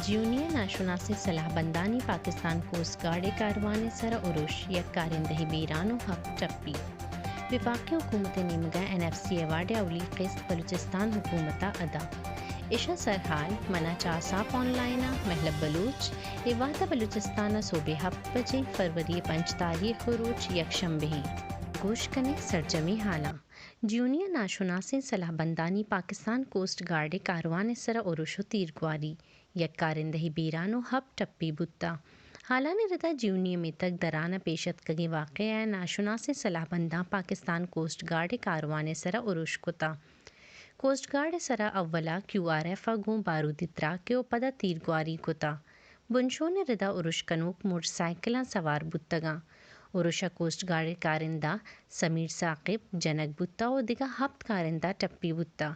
جیونی ءِ ناشناسیں سلاہ بندانی پاکستان کوسٹ گارڈ ءِ کاروان ءِ سرا ارش، یک کارندہ ءِ بیران و ہپت ٹپی۔ وفاقی حکومت ءِ نیمگا این ایف سی ایوارڈ ءِ اولی قسط بلوچستان حکومت ءَ ادا۔ اشاں سرحال منا چہ آساپ آن لائن ءَ مہلب بلوچ۔ اے وہد ءَ بلوچستان ءَ سہب ءِ ہپت بجے، فروری ءِ پنچ تاریخ ءُ روچ یک شنبہ ایں۔ گوش کن ئے سرجمیں حالاں۔ جیونی ءِ ناشناسیں سلاہ بندانی پاکستان کوسٹ گارڈ ءِ کاروان ءِ سرا ارش و تیرگواری، یک کارندہ ءِ بیران و ہپت ٹپی بوتہ۔ حالانی ردا جیونی ءِ میتگ دران ءَ پیش اتکگیں واقعہ ءَ ناشناسیں سلاہ بنداں پاکستان کوسٹ گارڈ ءِ کاروان ءِ سرا ارش کتہ۔ کوسٹ گارڈ ءِ سرا اولا کیو آر ایف ءَ گوں بارودی تراکے و پدا تیرگواری کتہ۔ بنشون ءِ ردا ارش کنوک موٹر سائیکلاں سوار بوتگاں۔ ارش ءَ کوسٹ گارڈ ءِ کارندہ سمیر ثاقب جنگ بوتہ و دگہ ہپت کارندہ ٹپی بوتہ۔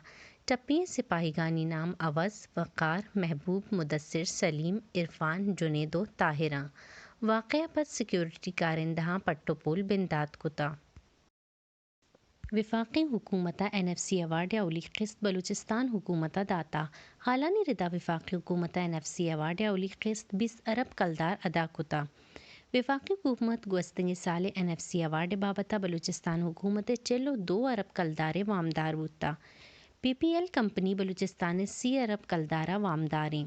ٹپی ئیں سپاہیگانی نام عوض، وقار، محبوب، مدثر، سلیم، عرفان، جنید و طاہر آں۔ واقعہ ءَ پد سیکورٹی کارندہاں پٹ و پول بندات کتہ۔ وفاقی حکومت ءَ این ایف سی ایوارڈ ءِ اولی قسط بلوچستان حکومت ءَ داتہ۔ حالانی ردا وفاقی حکومت ءَ این ایف سی ایوارڈ ءِ اولی قسط بیست ارب کلدار ادا کتہ۔ وفاقی حکومت گوستگیں سال ءَ این ایف سی ایوارڈ ءِ بابت ءَ بلوچستان حکومت ءِ چل و دو ارب کلدار ءِ وامدار بوتہ۔ پی پی ایل کمپنی بلوچستان ءِ سی ارب کلدار ءِ وامداریں۔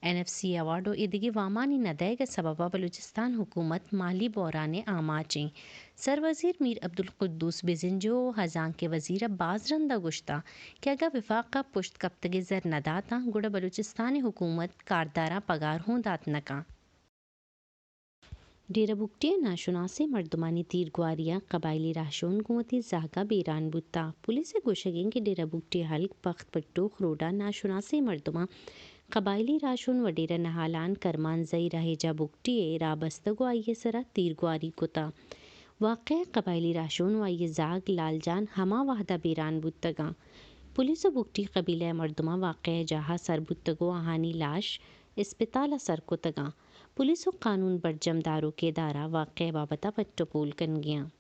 این ایف سی ایوارڈ و ایدگہ وامانی نہ دئیگ ءِ سبب ءَ بلوچستان حکومت مالی بحران ءِ آماچ ایں۔ سر وزیر میر عبدالقدوس بزنجو و ہزانگ ءِ وزیر ءَ باز رند ءَ گوشتہ کہ اگاں وفاق ءَ پشت کپتگیں زر نہ داتاں، گڑا بلوچستان ءِ حکومت کارداراں پگار ہوں دات نہ کنت۔ ڈیرہ بگٹی ءِ ناشناسیں مردمانی تیرگواری ءَ قبائلی راہشون گوں وتی زہگ ءَ بیران بوتہ۔ پولیس ءِ گوشگ انت کہ ڈیرہ بگٹی ءِ ہلک بخت پٹوخ روڈ ءَ ناشناسیں مردماں قبائلی راہشون وڈیرہ نہالان کرمان زئی راہ ءَ جاہ بگٹی ءَ راہ بستگ و آئی ءِ سرا تیرگواری کتہ۔ واقعہ ءَ قبائلی راہشون و آئی ءِ زہگ لال جان ہما وہد ءَ بیران بوتگاں۔ پولیس و بگٹی قبیلہ ءِ مردماں واقعہ ءِ جاہ ءَ سر بوتگ و آہانی لاش اسپتال ءَ سر کتگاں۔ پولیس و قانون برجم داروکیں ادارہ واقعہ ءِ بابت ءَ پٹ ءُ پول کنگ ءَ اَنت۔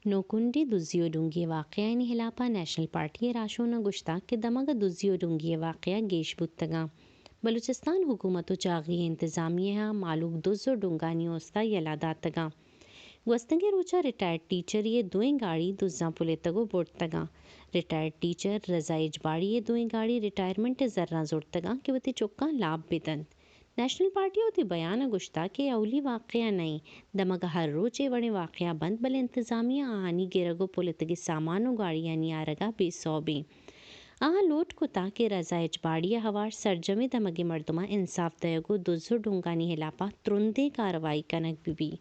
نوکنڈی دزی و ڈنگی ءِ واقعہانی ہلاپ ءَ نیشنل پارٹی ءِ راہشوناں گوشتگ کہ دمگ ءَ دزی و ڈنگی ءِ واقعہ گیش بوتگ اَنت۔ بلوچستان حکومت و چاغی ءِ انتظامیہ ءَ مہلوک دز و ڈنگانی اوست ءَ یلہ داتگ اَنت۔ گوستگیں روچ ءَ ریٹائرڈ ٹیچرے ءِ دوئیں گاڑی دزاں پلتگ و برتگ اَنت۔ ریٹائرڈ ٹیچر رضا اجباڑی ءِ دوئیں گاڑی ریٹائرمنٹ ءِ زراں زرتگ اَنت کہ وتی چکاں لاپ بہ دنت۔ نیشنل پارٹی ءَ وتی بیان ءَ گوشتگ کہ اے اولی واقعہ نہ اِنت، دمگ ءَ ہر روچ اے وڑیں واقعہ بنت، بلے انتظامیہ آہانی گرگ و پلتگیں سامان و گاڑیانی آرگ ءَ بے سوب اِنت۔ آہاں لوٹ کتگ کہ رضا اجباڑی ءِ ہوار سرجمیں دمگی مردماں انصاف دئیگ و دز و ڈنگانی ہلاپ ءَ ترندیں کارروائی کنگ بہ بیت۔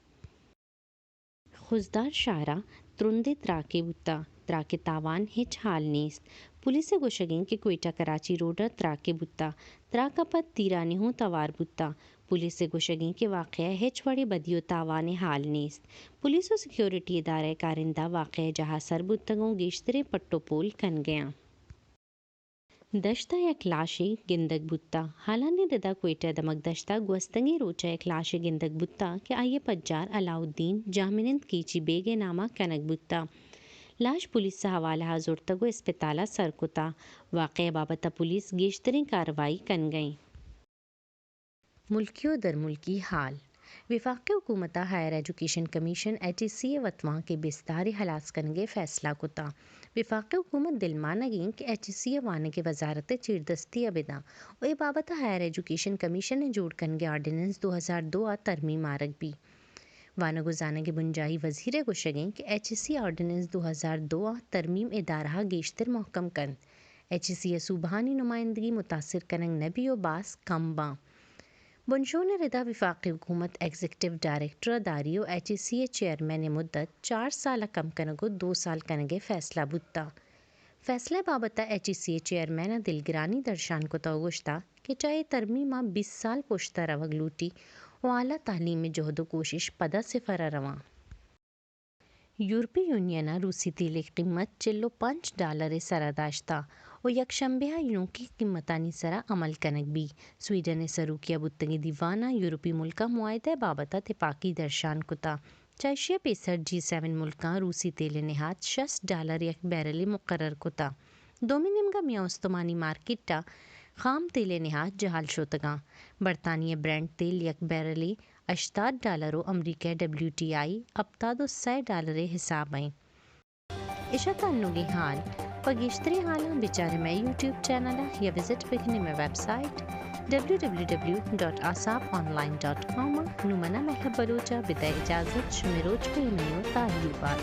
خضدار شہر ءَ ترندیں تراکے بوتگ۔ تراک ءِ تاوان ہچ ہال نیست۔ پولیس ءِ گوشگ اِنت کہ کوئٹہ کراچی روڈ ءَ تراکے بوتگ۔ تراک ءَ پد تیرانی ہوں توار بوتگ۔ پولیس ءِ گوشگ اِنت کہ واقعہ ءَ ہچ وڑیں بدی و تاوانے ہال نیست۔ پولیس و سیکورٹی ادارہ ءِ کارندہ واقعہ ءِ جاہ ءَ سر بوتگ اَنت و گیشتریں پٹ ءُ پول کنگ ءَ اَنت۔ دشت ءَ یک لاشے گندگ بوتگ۔ ہالانی ردا کوئٹہ ءِ دمگ دشت ءَ گوستگیں روچ ءَ یک لاشے گندگ بوتگ کہ آئی ءِ پجار علاؤالدین جاہمنند کیچی بیگ ءِ نام ءَ کنگ بوتگ۔ لاش پولیس ءِ حوالہ ءَ زرتگ ءُ اسپتال ءَ سر کتگ۔ واقعہ ءِ بابت ءَ پولیس گیشتریں کارروائی کنگ ءَ اِنت۔ ملکی و درملکی حال۔ وفاقی حکومت ءَ higher education commission, H E C, ءِ وتوانک ءِ بستار ءِ ہلاس کنگ ءِ فیصلہ کتگ۔ وفاقی حکومت دلمانگی اِنت کہ ایچ ای سی ءَ وانگ ءِ وزارت ءِ چیردستی ءَ بدنت و اے بابت ءَ ہائر ایجوکیشن کمیشن ءِ جوڑ کنگ ءِ آرڈیننس دو ہزار دو ءَ ترمیم آرگ بیت۔ وانگ و زانگ ءِ بنجاہی وزیر ءِ گوشگ اِنت کہ ایچ ای سی آرڈیننس دو ہزار دو ءَ ترمیم ادارہ ءَ گیشتر مھکم کنت۔ ایچ ای سی ءِ صوبہانی نمائندگی متاثر کنگ نہ بیت و باز کم باں۔ بنشون ءِ ردا وفاقی حکومت ایگزیکٹو ڈائریکٹر ءَ داری و ایچ ای سی ءِ چیئرمین ءِ مدت چار سال ءَ کم کنگ و دو سال کنگ ءِ فیصلہ بوتگ۔ فیصلہ ءِ بابت ءَ ایچ ای سی ءِ چیئرمین ءَ دلگرانی درشان کتگ و گوشتگ کہ چہ اے ترمیم ءَ بیست سال پشت ءَ روگ لوٹیت و اعلیٰ تعلیم ءِ جہد و کوشش پدا صفر ءَ رواں۔ یورپی یونین ءَ روسی تیل ءِ قیمت چل و پنچ ڈالر ءِ سرا داشتہ و یک شنبے ءَ نوکیں قیمتانی سرا عمل کنگ بیت۔ سویڈن ءِ سروکی ءَ بوتگیں دیوان ءَ یورپی ملکاں معاہدہ ءِ بابت ءَ تپاکی درشان کتہ۔ چہ ایشی ءَ پیسر جی سیون ملکاں روسی تیل ءِ نہاد شست ڈالر یک بیرلے مقرر کتہ۔ دومی نیمگ ءَ میاں استمانی مارکیٹ ءَ خام تیل ءِ نہاد جہل شتگاں۔ برطانیہ ءِ برنٹ تیل یک بیرلے ہشتاد ڈالر ءُ امریکہ ءِ ڈبلیو ٹی آئی ہپتاد ءُ سئے ڈالر ءِ حساب ءَ ایں۔ اش ات انوگیں حال۔ پہ گیشتریں حالاں بچارے مئے یوٹیوب چینل ءَ یا وزٹ بکنے مئے website W W W dot asap online dot com ءَ۔ نوں منا مہلب بلوچ ءَ بدئے اجازت، شمے روچ پہ ایمنی ءُ تاہیر بات۔